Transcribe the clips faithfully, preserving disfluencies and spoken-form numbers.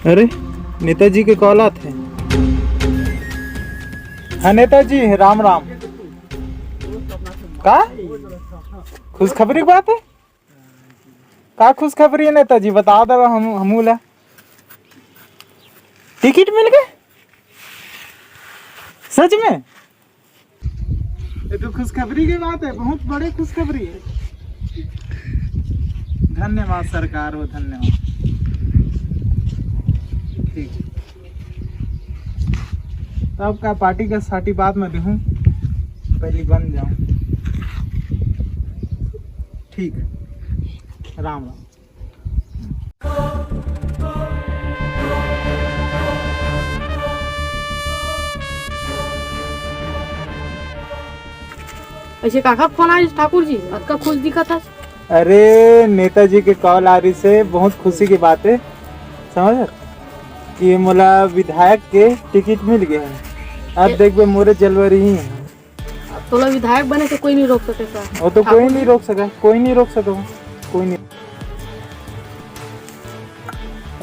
अरे, नेताजी के कॉल आत हे। हाँ नेताजी, राम राम। का खुशखबरी के बात हे? का खुशखबरी हे नेताजी, बता दो हम, हमू ला। टिकट मिल गे? सच में? ये तो खुशखबरी के बात हे, बहुत बड़े खुशखबरी हे। धन्यवाद सरकार हो, धन्यवाद। ठीक, तब का पार्टी का साटी बाद में देहूँ, पहले बन जाऊँ। ठीक, राम राम। ऐसे काकर फोन आइस ठाकुर जी, अतका खुश दिखत हस? अरे, नेताजी के कॉल आ रहिस हे, बहुत खुशी के बात हे, समझ, कि मोला विधायक के टिकट मिल गे हे। अब ए- देखबे, मोरे जलवा रही हे। अब तोला विधायक बने से कोई नहीं रोक सके का? वो तो कोई ठाकुर नहीं जी? रोक सका, कोई नहीं रोक सका, कोई नहीं।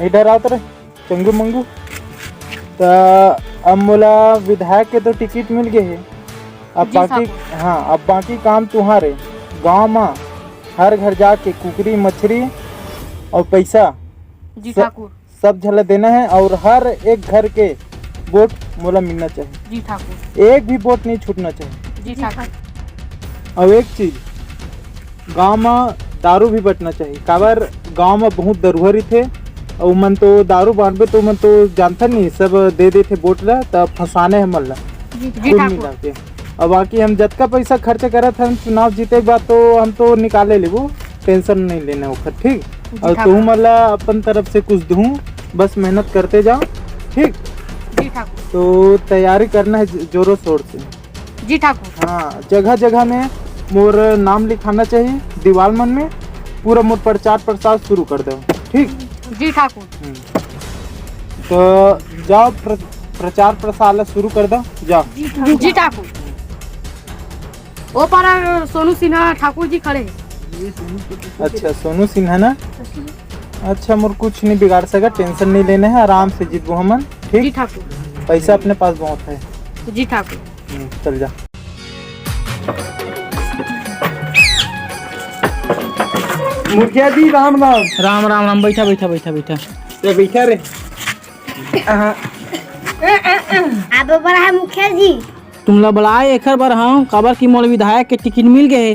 इधर आओ तो रे, चंगू मंगू। त अब मोला विधायक के तो टिकट मिल गे हे, अब जी बाकी, ठाकुर। हाँ, अब बाकी काम तुम्हारे। गांव म हर घर जाके कुकरी, मछरी और पैसा जी स-, ठाकुर। सब झन ला देना हे और हर एक घर के वोट मोला मिलना चाहिए। जी ठाकुर। एक भी वोट नहीं छूटना चाहिए। जी ठाकुर। और एक चीज, गांव म दारू भी बटना चाहिए, काबर गांव म बहुत दरुहा रहिथे, अउ मन तो दारू बांटबे तो मन तो जानथन नहीं, सब दे देथे वोट ला, त फंसाने हे मन ला। जी कुल ठाकुर। मिला के। अब बाकी हम जतका पैसा खर्च करत हन चुनाव जीते के बाद, तो हम तो निकाले लेबो, टेंशन नहीं लेना ओखर, ठीक? जी और ठाकुर। तुहू मन ला अपन तरफ से कुछ दूँ, बस मेहनत करते जाओ, ठीक? जी ठाकुर। तो तैयारी करना है ज-, जोरों शोर से। जी ठाकुर। हाँ, जगह जगह में मोर नाम लिखाना चाहिए, दीवाल मन में पूरा मोर प्रचार प्रसार शुरू कर दो, ठीक? जी ठाकुर। हम्म। तो जाओ प्र-, प्रचार प्रसार ला शुरू कर दो, जाओ। जी ठाकुर। ओ पारा सोनू सिन्हा ठाकुर जी खड़े हैं। अच्छा, सोनू सिन्हा ना? अच्छा, मोर कुछ नहीं बिगाड़ सका, टेंशन नहीं लेने है, आराम से जीतबो हमन, ठीक? जी ठाकुर। पैसा अपने पास बहुत है। जी ठाकुर। हम्म, चल जा। मुखिया जी, राम राम। राम, राम, राम। बैठा, बैठा, बैठा, बैठा। ये बैठा रे। हाँ। आप बड़ा है मुखिया जी। तुमला बलाए एखर बर हंव, काबर कि मोला विधायक के टिकट मिल गए हे।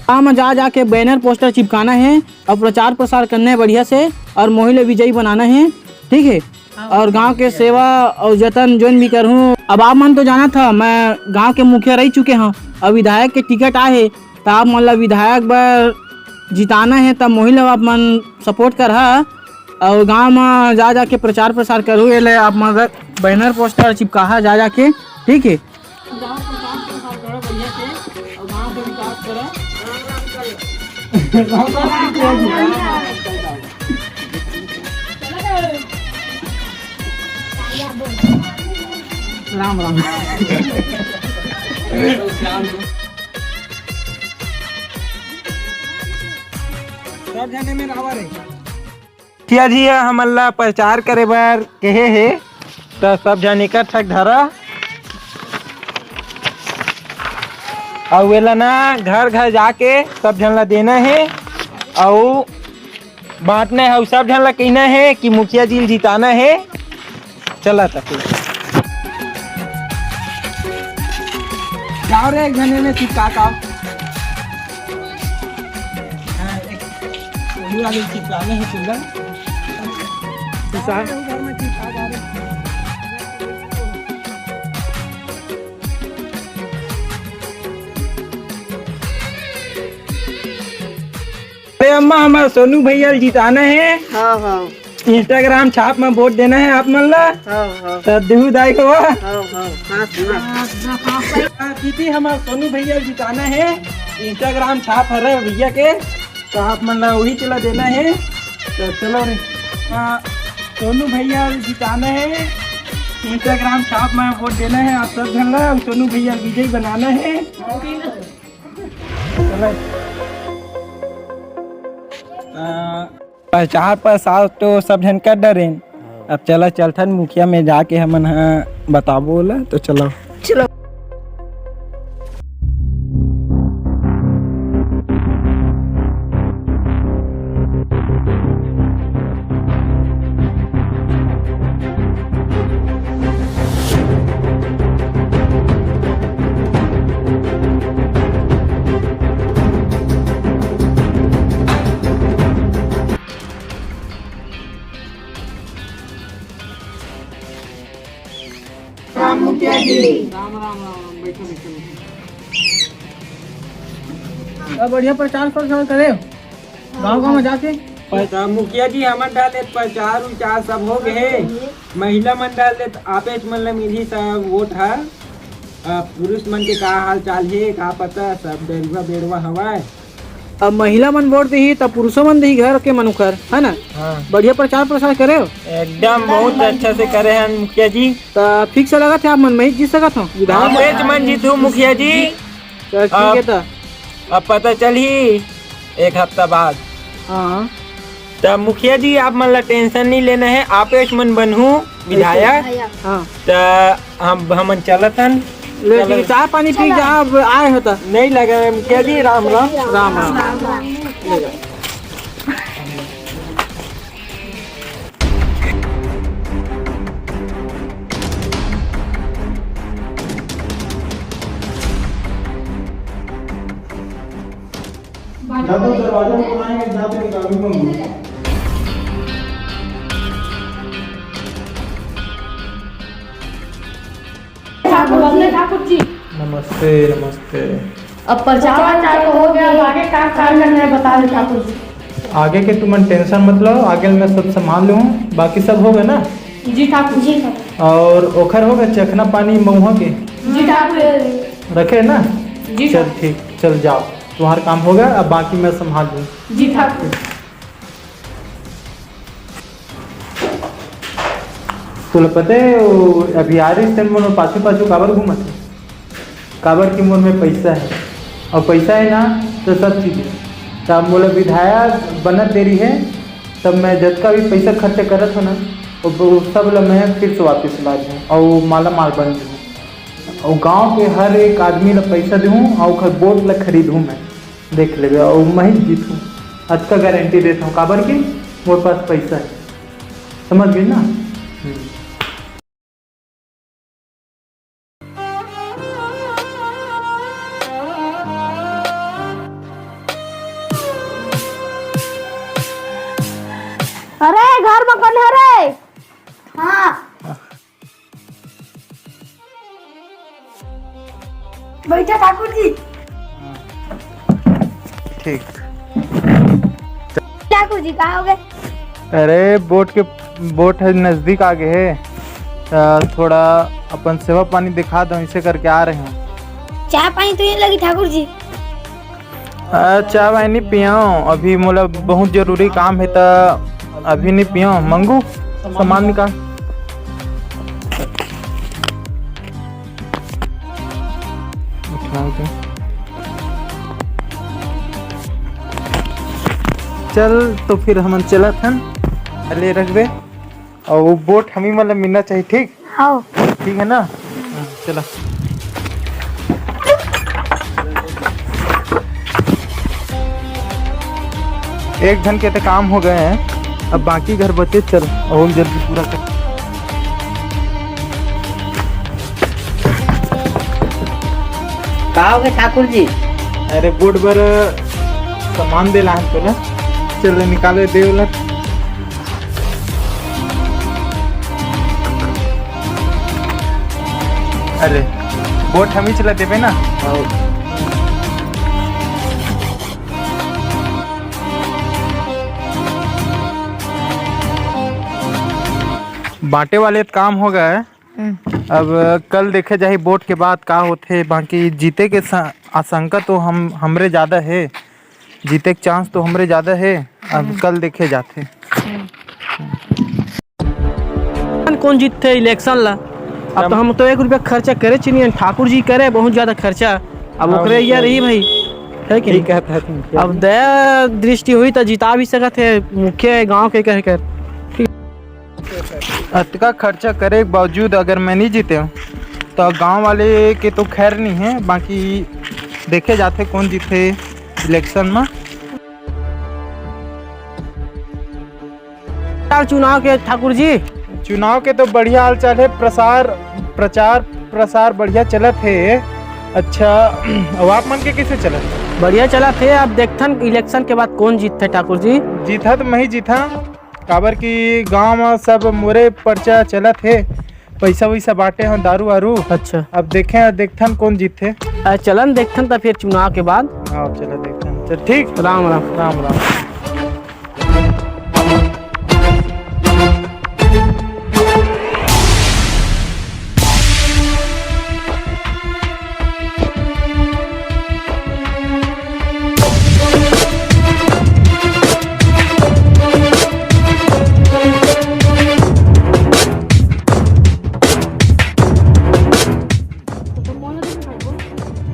गाँव में जा, जा के बैनर पोस्टर चिपकाना है और प्रचार प्रसार करना है बढ़िया से और मोही ला विजयी बनाना है, ठीक है? और गांव के सेवा और जतन जोन भी करहूँ। अब आप मन तो जानत ह, मैं गांव के मुखिया रह चुके हंव, अब विधायक के टिकट आए हे, त आप मन ला विधायक बर जिताना है, त मोही ला आप मन सपोर्ट करहा और गांव म जा, जा के प्रचार प्रसार करहू। ये ले आप मन बैनर पोस्टर चिपकाहा जा, जा के, ठीक है? गांव प्रचार प्रसार करो बढ़िया से और गांव के विकास करो। राम राम। सब झने में रावा रे। मुखिया जी ह हमन ला प्रचार करे बर कहे हे, त सब झन इकट्ठा धरा। अउ एला ना घर घर जाके सब झन ला देना हे, अउ बांटना हे, अउ सब झन ला कहना हे कि मुखिया जी ल जिताना हे। चला त फिर। जाओ रे, एक झने में चिपका का। हाँ, एक वही वाले चिपकाने हैं सुंदर। दूसरा। घर में चिपका जा रहे हैं। अरे अम्मा, हमार सोनू भैया ल जिताना है। हाँ, हाँ। Instagram छाप में वोट देना है आप मन ला। हाँ, हाँ। तो देहू दाई हो। हाँ, हाँ, हाँ, हाँ। दीदी, हमारे सोनू भैया जिताना है, Instagram छाप हरे भैया के, तो आप मन ला वही चला देना है। तो चलो रे, हाँ, सोनू भैया जिताना है, Instagram छाप में वोट देना है आप सब झन ला, सोनू भैया विजयी बनाना है। चलो। आ, प्रचार प्रसार तो सब झन कर डरेन। हाँ। अब चला चलथन मुखिया में जाके हमन ह बताबो ओला, तो चलो। चलो। राम मुखिया जी। राम, राम, राम, राम। बैठो, बैठो, बैठो। अब बढ़िया प्रचार प्रसार करे गाँव गाँव में जाके। प्रचार, मुखिया जी, हमन डाले प्रचार उचार सब हो गए। महिला मन डाले त आपेच मन ल मिलही सब वोट ह। अब पुरुष मन के का हाल चाल हे, का पता, सब डरुआ बेड़वा हवय। अब महिला मन वोट देही, त पुरुषो मन देही घर के मनुखर, है ना? हाँ। बढ़िया प्रचार प्रसार करे हो? एकदम बहुत अच्छा से करे हन मुखिया जी। त फिक्स लगत हे आप मन में ही जीत सकत हो विधायक? हाँ, एच मन जीतहू मुखिया जी। चल ठीक है अब, त। अब पता चलही एक हफ्ता बाद। हाँ। त मुखिया जी, आप मन ला टेंशन नहीं लेना है, आप एच मन बनहू विधायक। हाँ। त हम, हमन चलत हन। लेकिन चलो। चाय पानी पी के आप आए हो त। नहीं लगा मुखिया जी, राम राम। राम राम। दादा, दरवाजा खोलाएंगे, जाते निकालूंगा। ठाकुर जी, ठाकुर जी। नमस्ते, नमस्ते। अब प्रचार वचार तो हो गया, अब आगे का काम करना है, बता दे ठाकुर जी। आगे के तुमन टेंशन मत लो, आगे मैं सब संभाल लूँ, बाकी सब हो गया ना? जी ठाकुर जी। और ओखर हो गया चखना पानी महुआ के? जी ठाकुर। रखे ना? जी चल ठाकुर। ठीक, चल जाओ, तुम्हारा काम हो गया, अब बाकी मैं संभाल लूँ। जी ठाकुर। तोला पता है, वो अभी आ रही time मोर पाछू पाछू काबर घूमत है? काबर कि मोर में पैसा है, और पैसा है ना तो सब चीज है। तब मोला विधायक बनत देरी है, तब मैं जतका भी पैसा खर्च करत हो ना, वो, वो सब ला मैं फिर से वापस ला दूँ और वो माला माल बन जाऊँ। और गांव के हर एक आदमी ला पैसा दूँ और ओकर वोट ला खरीदूँ मैं। देख लेबे, अउ मैं ही जीतहूँ, अतका गारंटी देत हूँ, काबर कि मोर पास पैसा है। समझ गई ना? हम्म। अरे, घर में कौन है रे? हाँ। बैठा ठाकुर जी। ठीक। ठाकुर जी, कहाँ हो गए? अरे, वोट के, वोट है, नजदीक आ गए है, त थोड़ा अपन सेवा पानी दिखा दो, इसे करके आ रहे हैं। चाय पानी तो नहीं लगी ठाकुर जी। आ, चाय वाय नहीं पियो, अभी मोला बहुत जरूरी काम है, त अभी नहीं पियो। मंगू, सामान निकाल। उठाओ तो। चल, तो फिर हमन चलत हन, ले रखबे। अउ वोट हमी मन ल मिलना चाहिए, ठीक? हाँ। ठीक है ना? हाँ, चला। एक झन के तो काम हो गए हैं, अब बाकी घर बचे, चल, और जल्दी पूरा कर। का हो गए ठाकुर जी? अरे, वोट बर सामान दे ला हम तोला, चल, निकाले दे ओला। अरे, वोट हमी चला देबे ना। हाँ। बांटे वाले त काम हो गए। हम्म। अब कल देखे जाही वोट के बाद का होथे, बाकी जीते के स-, आशंका तो हम, हमरे ज्यादा हे, जीते के चांस तो हमरे ज्यादा हे। अब हम्म। कल देखे जाथे। हम्म। कौन जीतथे इलेक्शन ला? अब तो हम तो एक रुपया खर्चा करे च नहीं हन, ठाकुर जी करे बहुत ज्यादा खर्चा। अब हाँ, ओकरे ये रही भाई, है कि नहीं? कहत हन। अब दया दृष्टि हुई तो जिता भी सकत हे, मुखिया हे गांव के कह कर। अतका खर्चा करे के बावजूद अगर मैं नहीं जीते हूँ तो गांव वाले के तो खैर नहीं है, बाकी देखे जाथे कौन जीते इलेक्शन में। चुनाव के ठाकुर जी? चुनाव के तो बढ़िया हाल चाल है, प्रसार, प्रचार प्रसार बढ़िया चलत हे। अच्छा, अउ आप मन के कइसे चलत? बढ़िया चलत हे। अब देखथन इलेक्शन के बाद कौन जीतथे ठाकुर जी। जीता तो मैं ही जीता, काबर कि गांव में सब मोरे पर्चा चलत हे, पैसा वैसा बांटे हन, दारू वारू। अच्छा। अब देखे, देखथन कौन जीतथे। आ, चलन देखथन त फिर चुनाव के बाद। हाँ, चलो देखथन। चल ठीक। राम राम। राम राम।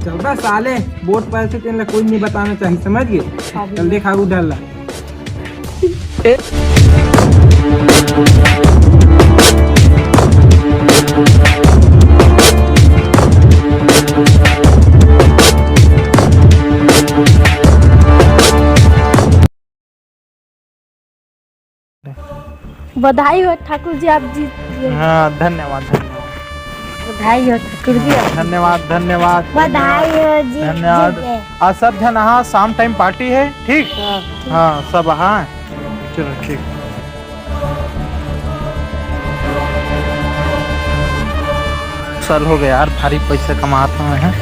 चलता साले, वोट पाए से तेन ला कोई नहीं बताना चाहिए, समझ गए? हाँ, चल देखा, उधर ला। बधाई हो ठाकुर जी, आप जीत गए। हाँ, धन्यवाद, धन्यवाद। बधाई हो ठाकुर जी, आप धन्यवाद, धन्यवाद, बधाई हो, जीत, धन्यवाद। जीत गए। आज सब झन, हाँ, शाम टाइम पार्टी है, ठीक? हाँ। हाँ, सब, हाँ, चलो, ठीक। साल हो गया यार, भारी पैसा कमात हवे हैं।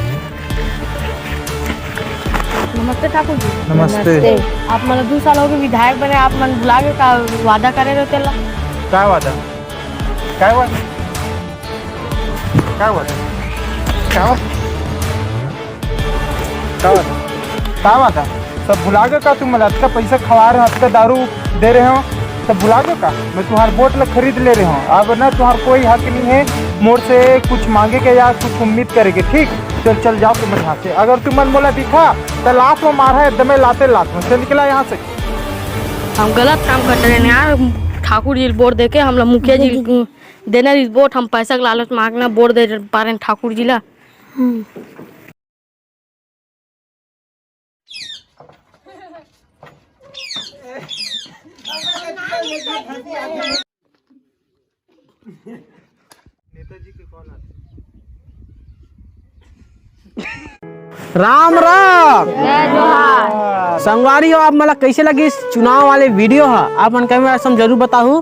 नमस्ते ठाकुर जी। नमस्ते। नमस्ते। आप मन दू साल हो गए विधायक बने, आप मन भुला गए का वादा करे रहे तेला? का वादा? का वादा? का वादा? का वादा? का वादा? का वादा? सब भुला गए का तुम मन? अतका पैसा खवा रहे हो, अतका दारू दे रहे हो, सब भुला गए का? मैं तुम्हार वोट ला खरीद ले रहे हो, अब ना तुम्हार कोई हक नहीं है मोर से कुछ मांगे के या कुछ उम्मीद करे के, ठीक? चल, चल जाओ तुम यहाँ से। अगर तुम मन मोला दिखा तो लात में मारा है, एकदम लाते लात में। चल निकला यहाँ से। हम गलत काम कर रहे हैं यार, ठाकुर जी वोट देके हम लोग मुखिया जी देना रिपोर्ट, हम पैसा के लालच मांगना वोट दे पा रहे हैं ठाकुर जी ला। हम्म। राम राम। जय जोहार। संगवारी हो, आप मन ला कैसे लगिस चुनाव वाले वीडियो हा? आप मन comment section में जरूर बताहू।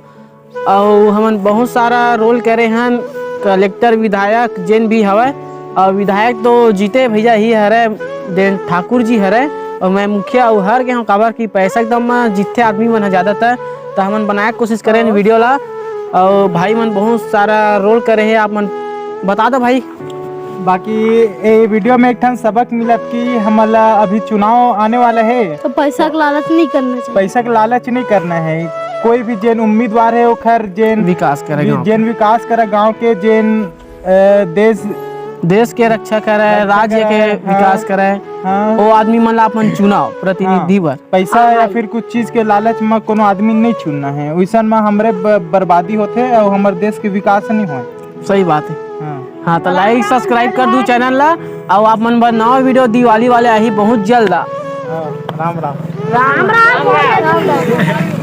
अउ हमन बहुत सारा role करे हन, कलेक्टर, विधायक, जेन भी हवय। अउ विधायक तो जीते भैया ही हरय, जेन ठाकुर जी हरय, अउ मैं मुखिया अउ हार गे हंव, काबर कि पैसा एकदम म जीतथे आदमी मन ह ज्यादातर। त हमन बनाए के कोशिश करे हन वीडियो ला, अउ भाई मन बहुत सारा role करे हे, आप मन बता दो भाई। बाकी ए वीडियो में एक ठन सबक मिलत कि हमन ला अभी चुनाव आने वाला है, तो पैसा के लालच नहीं करना चाहिए। पैसा के लालच नहीं करना है। कोई भी जेन उम्मीदवार है, ओखर जेन विकास करे भी गांव जेन के। विकास करे गांव के, जेन, अ, देश देश के रक्षा करे, रक्षा राज्य करे, के हाँ। विकास करे, हाँ। वो आदमी मन ला अपन चुनाव प्रतिनिधि हाँ। बर। पैसा हाँ या भाई। फिर कुछ चीज के लालच में कोनो आदमी नहीं चुनना है, वैसन में हमरे ब-, बर्बादी होथे और हमर देश के विकास नहीं होय। सही बात है। हाँ। हाँ, तो like subscribe कर दू channel ला, और आप मन बर नवा वीडियो दिवाली वाले आही बहुत जल्द आ। हाँ, राम राम। राम राम।